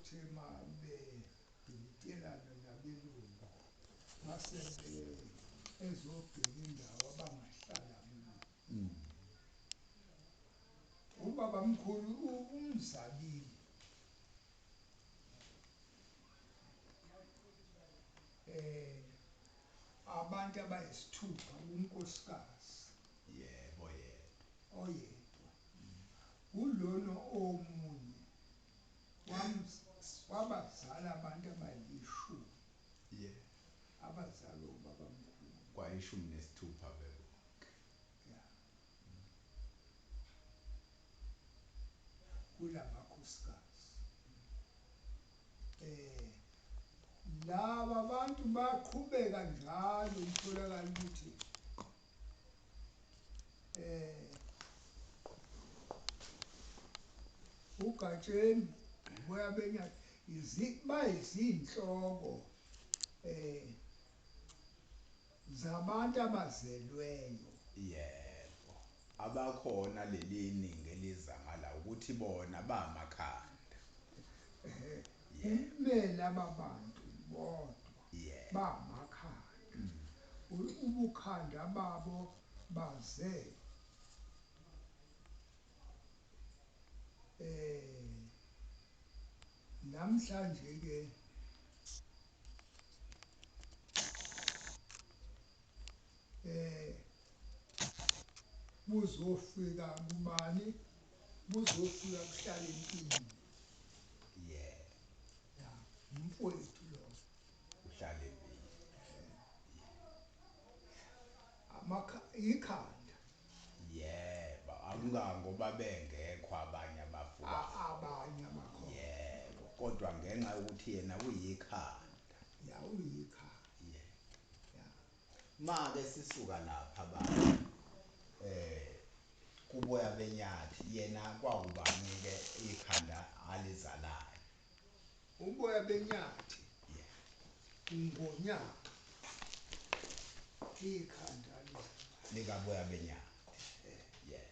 Okuthe ma bedibitelana nabelungu mase ezobheka indawo abangahlala kuyo. Ubabamkhulu umzalile abantu abayisithupha unkosikazi. Yebo yebo. Oyedwa. Kulona omunye wabazala abantu abayishumi. Yebo. Abazalwa ubabamkhulu. Kwayishumi nesithupha bebonke. Ya. Kulamakhosikazi. Laba bantu baqhubeka njalo kutholakala ukuthi uGatsheni uboya benyathi bayizinhloko zabantu abazelweyo. Yebo, abakhona leli ningi eliza ngala ukuthi bona bamakhanda. Kumele ababantu bodwa bamakhanda. Ubukhanda babo baze namhlanje ke buzofika kubani, buzofika kuhlala empini. Yebo. Ya, umfowethu lo uhlala empini. Ikhanda. Yebo, akungangoba bengekho abanye abafuba. Abanye abakhona. Yebo, kodwa ngenxa yokuthi yena uyikhanda. Ya, uyikhanda. Yebo. Ya. Make sisuka lapha baba. Kuboya benyathi yena kwakubani ke ikhanda alizalayo? Uboya benyathi. Yebo. Ngonyaka. Ikhanda alizalayo. Likaboya benyathi. Yebo.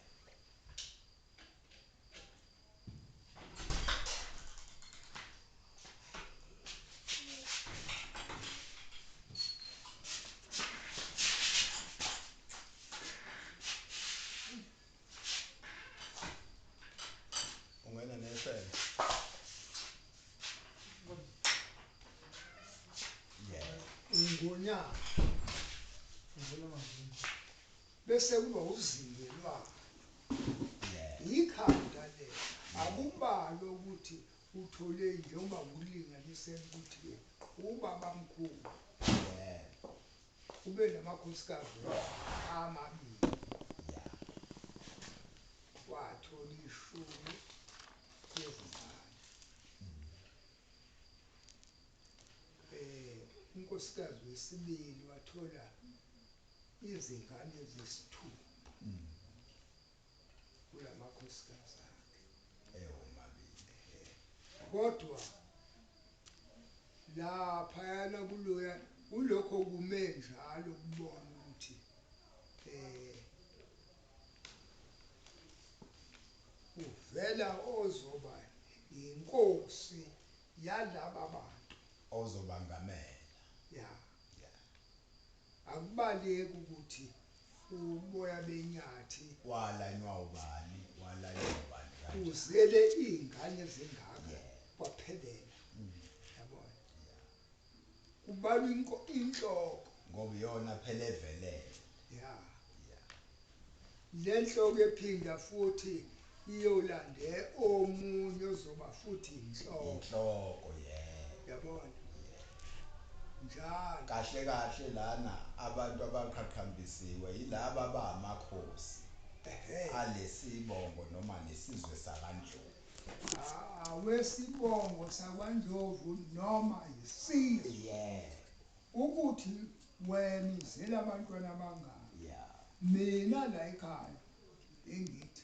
Ungena nesele. Yebo. Ngonyaka. Bese kuba uzingelwa. Ikhanda le akubalwa ukuthi uthole njengoba kulinganisela ukuthi ubabamkhulu. Yebo. Ube namakhosikazi amabili. Ya. Wathola ishumi lezingane. Unkosikazi wesibili wathola izingane ezisithupha. Kulamakhosikazi akhe. Ewomabili. Kodwa laphayana kuloya kulokho kume njalo kubona ukuthi uvela ozoba inkosi yalaba bantu ozobangamela. Ya. Ya. Akubaleki ukuthi uboya benyathi walanywa ubani, walanywa ubani kanjani. Uzele izingane ezingaka kwaphelela. Yabona. Kubalwa inhloko ngoba iyona phela evelele. Ya. Ya. Le nhloko ephinda futhi iyolande omunye ozoba futhi inhloko. Inhloko, yebo. Yabona. Njalo. Kahle kahle lana abantu abaqhaqhambisiwe yilaba abamakhosi. Alesibongo noma nesizwe sakwaNdlovu. Awesibongo sakwaNdlovu noma isizwe. Yebo. Ukuthi wena uzela abantwana abangaki. Ya. Mina la ekhaya engithi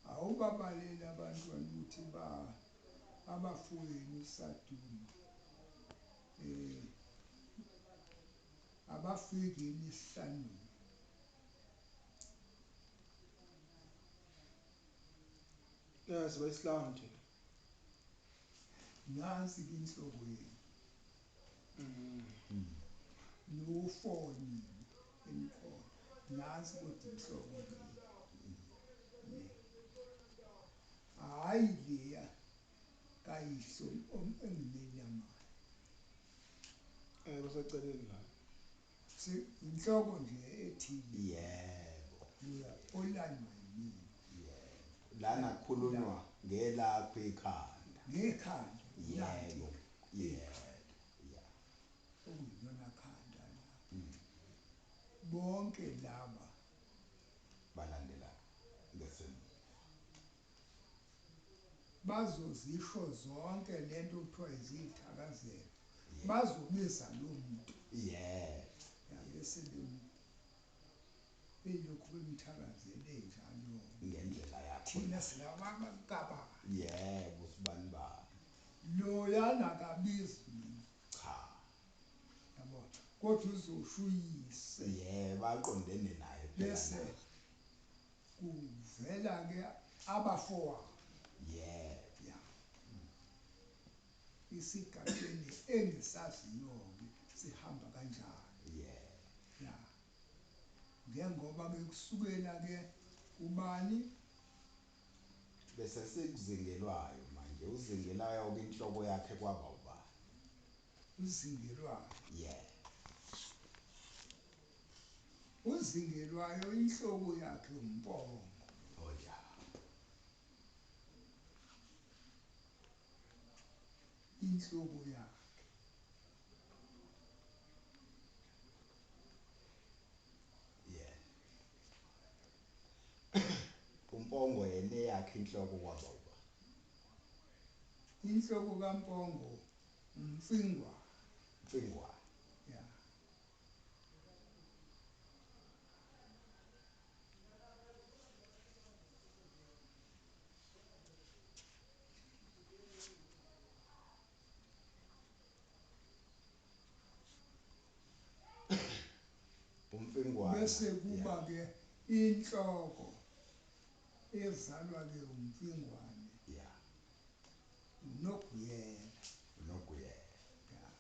awubabaleli abantwana ukuthi ba abafowenu saduma. Akafiki esihlanini. Yes, bayisihlanu thina. Nansi inhloko yenu. No-four nina enikhona. Nansi kodwa inhloko le. Le. Hhayi leya kayihlo engimelamayo. Baseceleni la. Inhloko nje ethile. Yebo. Leya olandwa yimina. Yebo. Lana kukhulunywa ngelakho ikhanda. Ngekhanda. Yebo. Yebo. Yeah. Okuyilona khanda la. Bonke laba balandela ngesemuva. Bazozisho zonke lento kuthiwa izithakazelo. Bazobiza lo muntu. Yebo. Bese belokhu bemthakazele njalo. Ngendlela yakho. Thina singabakaba. Yebo, sibani bani. Loyana akabizi mina. Cha. Yabo. Kodwa uzoshuyise. Yebo, aqondene naye phela. Bese kuvela ke abafowabo. Yebo. Ya. Isigatsheni engisaziyo ke sihamba kanjani. Yebo. Ya. Njengoba ke kusukela ke ubani bese sikuzingelwayo manje, uzingelayo ke inhloko yakhe kwaba ubani? Uzingelwayo. Yebo. Uzingelwayo inhloko yakhe uMpongo. Oh ya. Inhloko yakhe. Yeah. uMpongo yena yakhe inhloko kwaba uba? Inhloko kaMpongo uMfingwane. Mfingwane. Yeah. uMfingwane. Bese kuba ke inhloko ezalwa ke uMfingwane. Yeah. uNoguyela. uNoguyela. Yeah.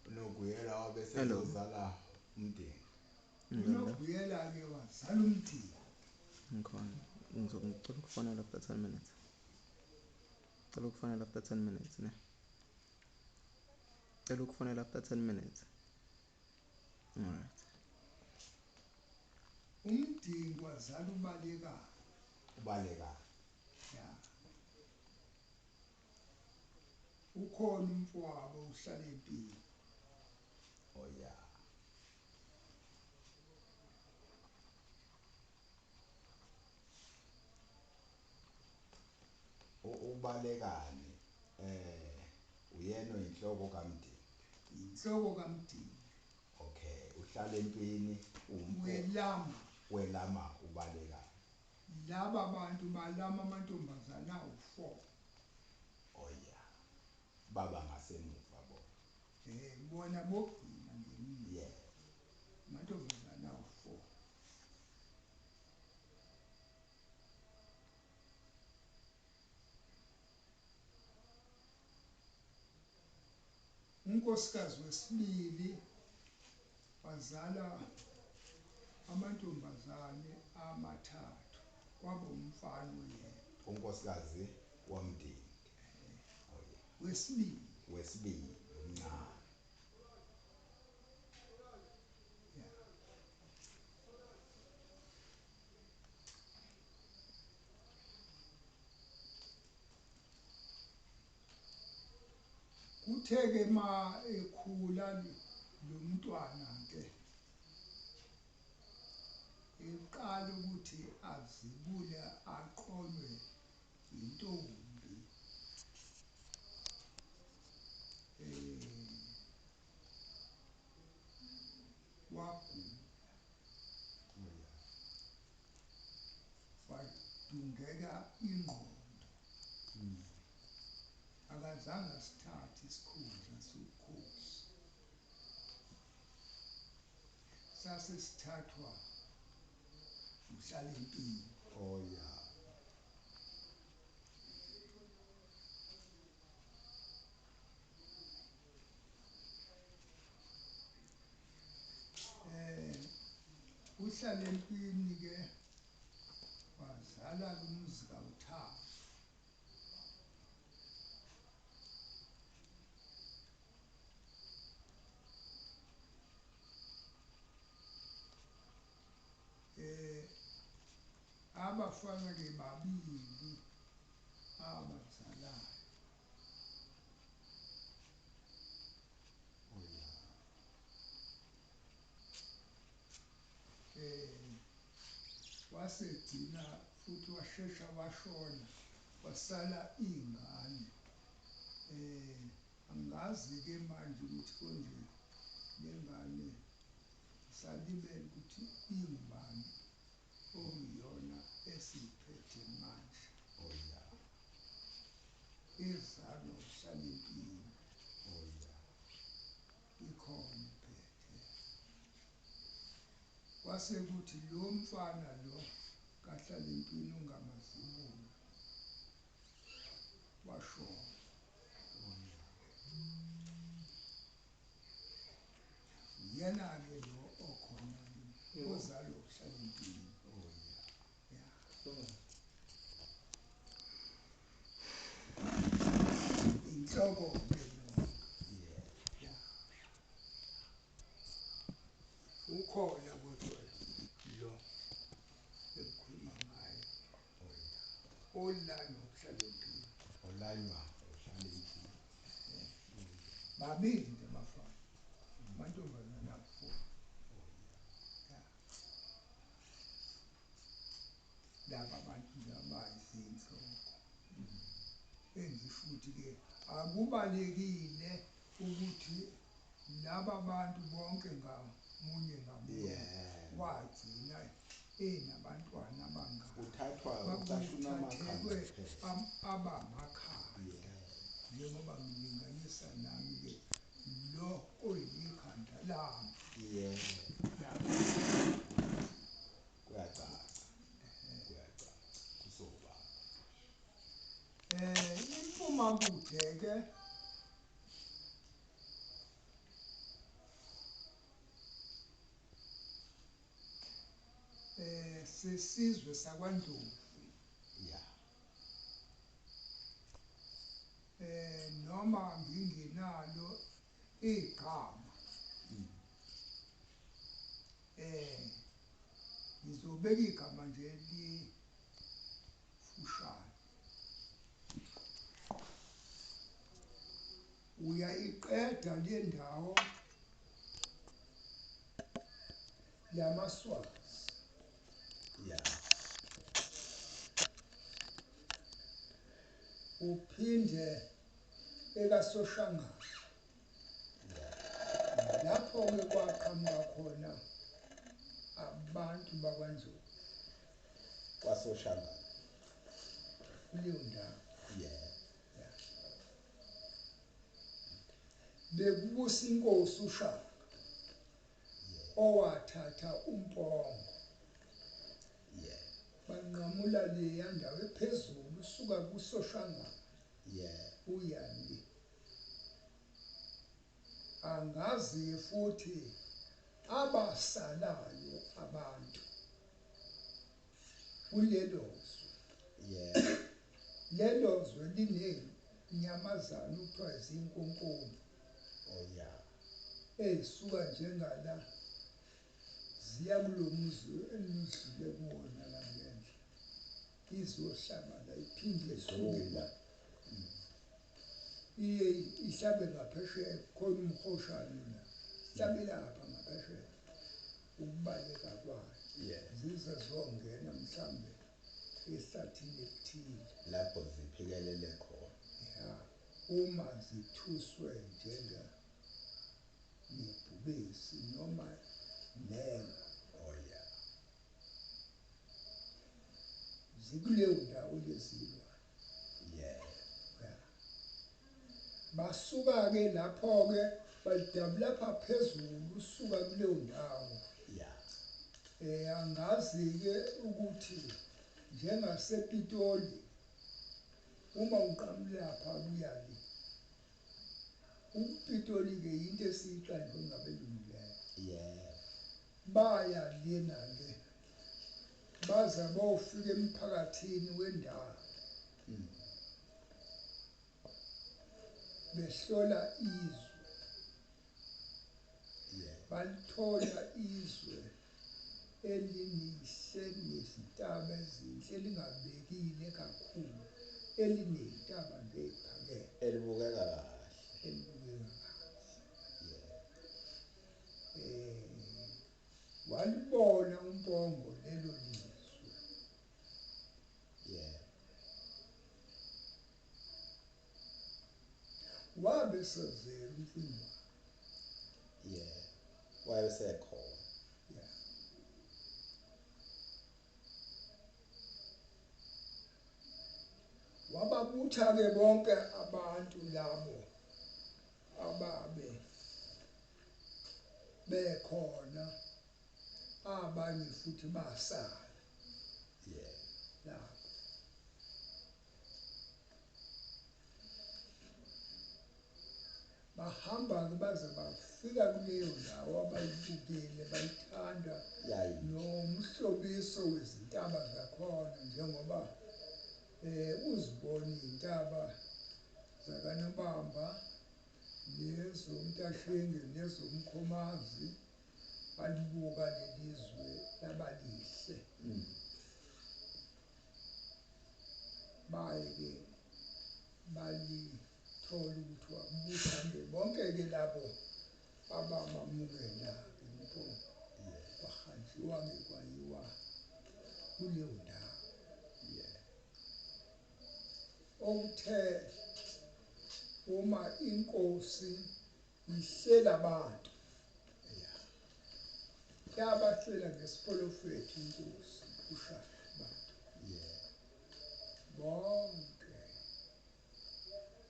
uNoguyela wabe Hello. sezozala uMdingi. uNoguyela ke wazala uMdingi. Ngikhona. Ngicela ukufonela after 10 minutes. Cela ukufonela after 10 minutes, ne? Cela ukufonela after 10 minutes. All right. uMdingi wazala uBaleka. uBaleka. Ya. Ukhona umfowabo uhlala empini. Oh yeah. uBalekani uyena inhloko kaMdingi. Inhloko kaMdingi. Okay, uhlala empini welama. Welama uBalekani. Laba bantu balama amantombazana awu4. Oh yeah. Baba ngasemuva bo. Bona bogcina ngemuva. Yeah. Amantombazana awu4. Unkosikazi wesibili wazala amantombazane amathathu, kwaba umfana oyedwa. Unkosikazi waMdingi. Oh yeah. Wesibili. Wesibili omncane. Yeah. Kuthe-ke ma ekhula lo mntwana ke eqala ukuthi azibule aqonywe intombi. Kwafundeka ingqondo. Akazange asithathe isikhundla sobukhosi, sase sithathwa uHlalempini. Oh ya. UHlalempini ke wazala umuzi kaWuthaba. Abafana ke babili abazalayo. Oh ya. Wasegcina futhi washesha washona, wasala ingane. Angazi ke manje ukuthi konje lengane salibele ukuthi ingubani okuyiyona esiphethe manje. Oh ya. Izalwa uHlalempini. Oh ya. Ikhona iphethe. Kwase kuthi lo mfana lo kaHlalempini ungamazibulo washona. Oh ya. Yena-ke lo okhona ozalwa uHlalempini. Oh ya. Ya. Inhloko-ke lo. Yeah. Ya. Ukhona kodwa lo engikhuluma ngaye. Oh ya. Olanywa uHlalempini. Olanywa uHlalempini. Babili nje abafana. Amantombazane awu-4. Oh ya. Ya. Laba bantu nje abayizinhloko. Engisho ukuthi-ke akubalekile ukuthi laba bantu bonke ngamunye ngamunye wagcina enabantwana abangaka. Uthathwa ucashunwa amakhanda Kwakuthathekwe kuphela. abamakhanda. Njengoba ngilinganisa nami-ke lo oyikhanda lami. Ya. Kuyacaca. Kuyacaca. Kusobala. Impumakude ke sesizwe sakwaNdlovu. Ya. Noma ngingenalo igama. Ngizobeka igama nje elifushane. Uyayiqeda le ndawo yamaSwazi. Ya. Uphinde ekaSoshangane. Ya. Lapho-ke kwaqhamuka khona abantu bakwaNdlovu. KwaSoshangane. Kuleyo ndawo. Yeah. Ya. Bekubusa inkosi uShaka. Owathatha uMpongo. Yeah. Banqamula leya ndawo ephezulu usuka kuSoshangane. Yeah. Uya le. Angazi futhi abasalayo abantu kulelo zwe. Yeah. Lelo zwe linenyamazana okuthiwa zinkonkoni. Oh yeah. Ey'suka njengala ziya kulo muzi enidlule kuwona la ngenhla. Izohlaba la iphinde isuke la. Iye ihlabe ngaphesheya khona umhoshane la. Ihlabe lapha ngaphesheya ukubaleka kwayo. Yeah. Zize zongena mhlambe ehlathini elithile. Lapho ziphikelele khona. Ya. Uma zithuswe njenga nebhubesi noma nengwe. Oh yeah. Zikuleyo ndawo lezilwane. Yebo. Ya. Basuka-ke lapho-ke balidabula lapha phezulu usuka kuleyo ndawo. Ya. Angazi-ke ukuthi njengasePitoli uma uqamula lapha kuya le. UPitoli-ke yinto esiyiqanjwe ngabelungu leyo. Yebo. Baya lena-ke baza bofika emphakathini wendawo behlola izwe. Yebo. Balithola izwe elinihle nezintaba ezinhle elingabekile kakhulu eliney'ntaba nje ey'phakeme Elibukeka kahle. elibukeka kahle. Yebo. Walibona uMpongo lelo lizwe. Yebo. Wabe sezela uMfingwane. Yebo. Wayesekhona. Ya. Wababutha-ke bonke abantu labo ababe bekhona, abanye futhi basala Yebo. lapho. Bahamba-ke baze bafika kuleyo ndawo abayibukile bayithanda, Yayi. nomhlobiso wezintaba zakhona njengoba uzibona iy'ntaba zakaNobamba nezomNtashenge nezomKhomazi. Balibuka lelizwe laba lihle. Baye-ke balithola ukuthi wabutha-ke bonke-ke labo abamamukela-ke uMpongo. Yebo. Kwahanjiwa-ke kwayiwa kuleyo ndawo. Yebo. Okuthe uma inkosi ihlela abantu Ya. yabahlela ngesiprofethi inkosi uShaka abantu Yebo. bonke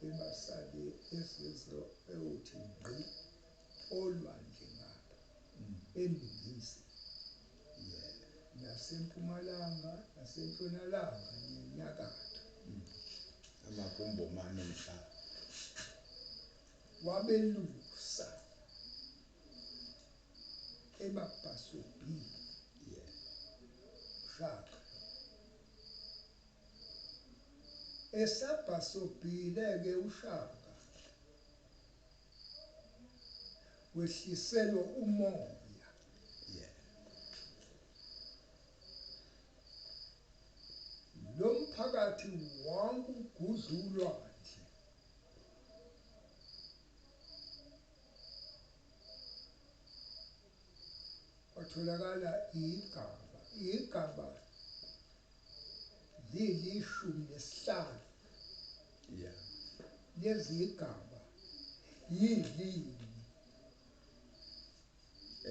ebasale esezo eyothi ngqi olwandle ngapha eningizimu Yebo. nasempumalanga nasentshonalanga nenyakatho. Amagumbi omane omhlaba. Wabelusa ebabhasobhile Yebo. Shaka. Esabhasobhile-ke uShaka wehliselwa umoya. Yebo. Lo mphakathi wonke ugudla ulwandle. Kwatholakala igaba, igaba lili-15. Ya. Lezi igaba yilimi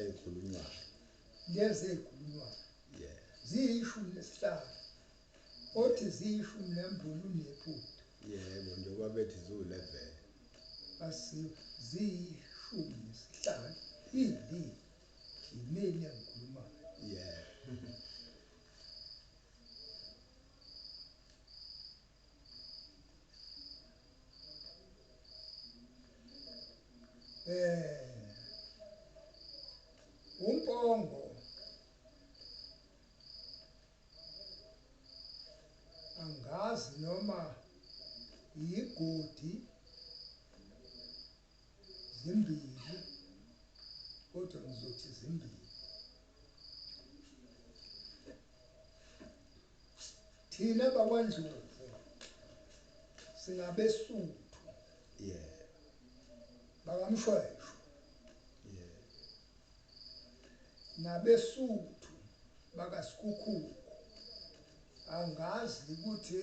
Ekhulunywayo. lezi ey'khulunywayo. Yebo. Ziyi-15. Othi ziyi-12 unephutha. Yebo, njengoba bethi ziwu-11. Asiwe ziyi-15 iy'limi. Yimina engikhulumayo. Yebo. UMpongo angazi noma yigodi zimbili kodwa ngizothi zimbili. Thina bakwaNdlovu singabeSuthu. Yebo. BakaMshweshwe. Yebo. NabeSuthu bakaSikhukhukhu. Angazi ukuthi